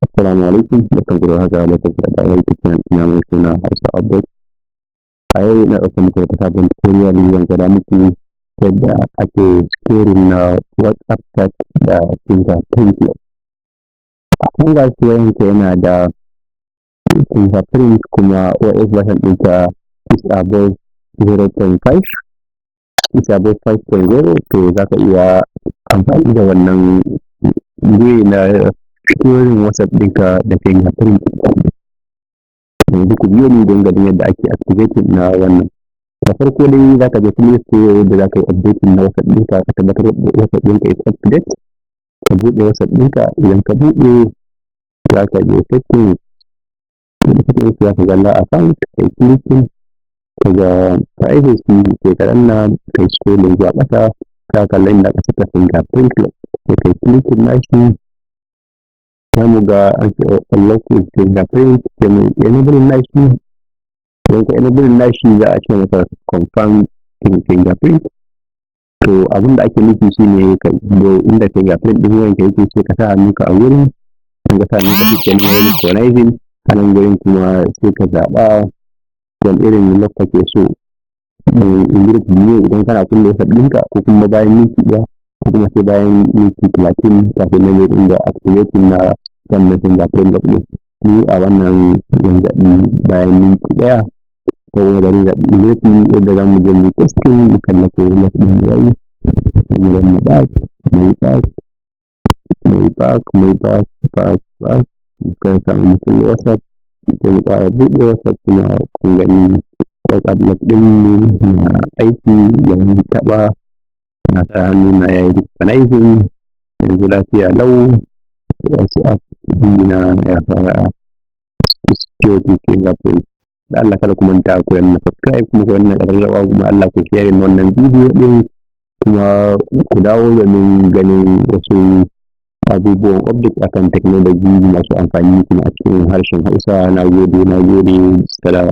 Assalamu alaikum, barkanku da warhaka, barkanku da dawowa YouTube channel ɗina mai suna Hausa Update. A yau ina ɗauke muku da sabon tutorial. Zan gwada muku yadda ake securing na WhatsApp chat da fingerprint. Kun ga wayanka yana da fingerprint kuma OS version ɗinka is above 0.5, is above 5.0, to za ka iya amfani da wannan way na securing WhatsApp ɗinka da fingerprint. Yanzu ku biyo ni don ganin yadda ake activating na wannan. Da farko dai za ka je Play Store yadda za ka yi updating na WhatsApp ɗinka, ka tabbatar da WhatsApp ɗinka is up to date. Ka buɗe WhatsApp ɗinka. Idan ka buɗe, za ka je settings. Settings, za ka ga account, kai clicking, ka ga privacy, sai ka danna, kai scrolling zuwa ƙasa, ka kalla inda aka saka fingerprint lock, sai kai clicking nashi. Za mu ga an ce unlock with fingerprint, sai mu enable nashi. Idan ka enable nashi, za a ce maka confirm fingerprint. To, abin da ake nufi shine ka zo inda fingerprint ɗin wayanka yake, sai ka sa hannunka a wurin. Idan ka sa hannunka, shi kenan, yayi recognizing. A nan gurin kuma sai ka zaɓa wani irin lock kake so: immediately ne idan kana kulle WhatsApp ɗinka, ko kuma bayan minti 1, ko kuma sai bayan minti 30 kafin nan zai dinga activating na wannan fingerprint lock ɗin. Ni a wannan zan zaɓi bayan minti 1, ko kuma bari zaɓi immediately, yadda za mu je mu testing mu kalla ko lock ɗin yayi. Mu danna back, mu yi back, mu yi back, mu yi back, back, back, muka samu mu kulle WhatsApp, sai mu ƙara buɗe WhatsApp. Kuma kun gani, WhatsApp lock ɗin mu na aiki. Yanzu taɓa na sa hannu na, yayi recognizing. Yanzu lafiya lau WhatsApp ɗina ya fara security fingerprint. Da Allah kada ku manta ku danna subscribe, kuma ku danna ƙararrawa, kuma Allah ku share wannan bidiyo ɗin, kuma ku dawo domin ganin wasu abubuwan update akan technology masu amfani kuma a cikin harshen Hausa. Na gode, na gode, salam.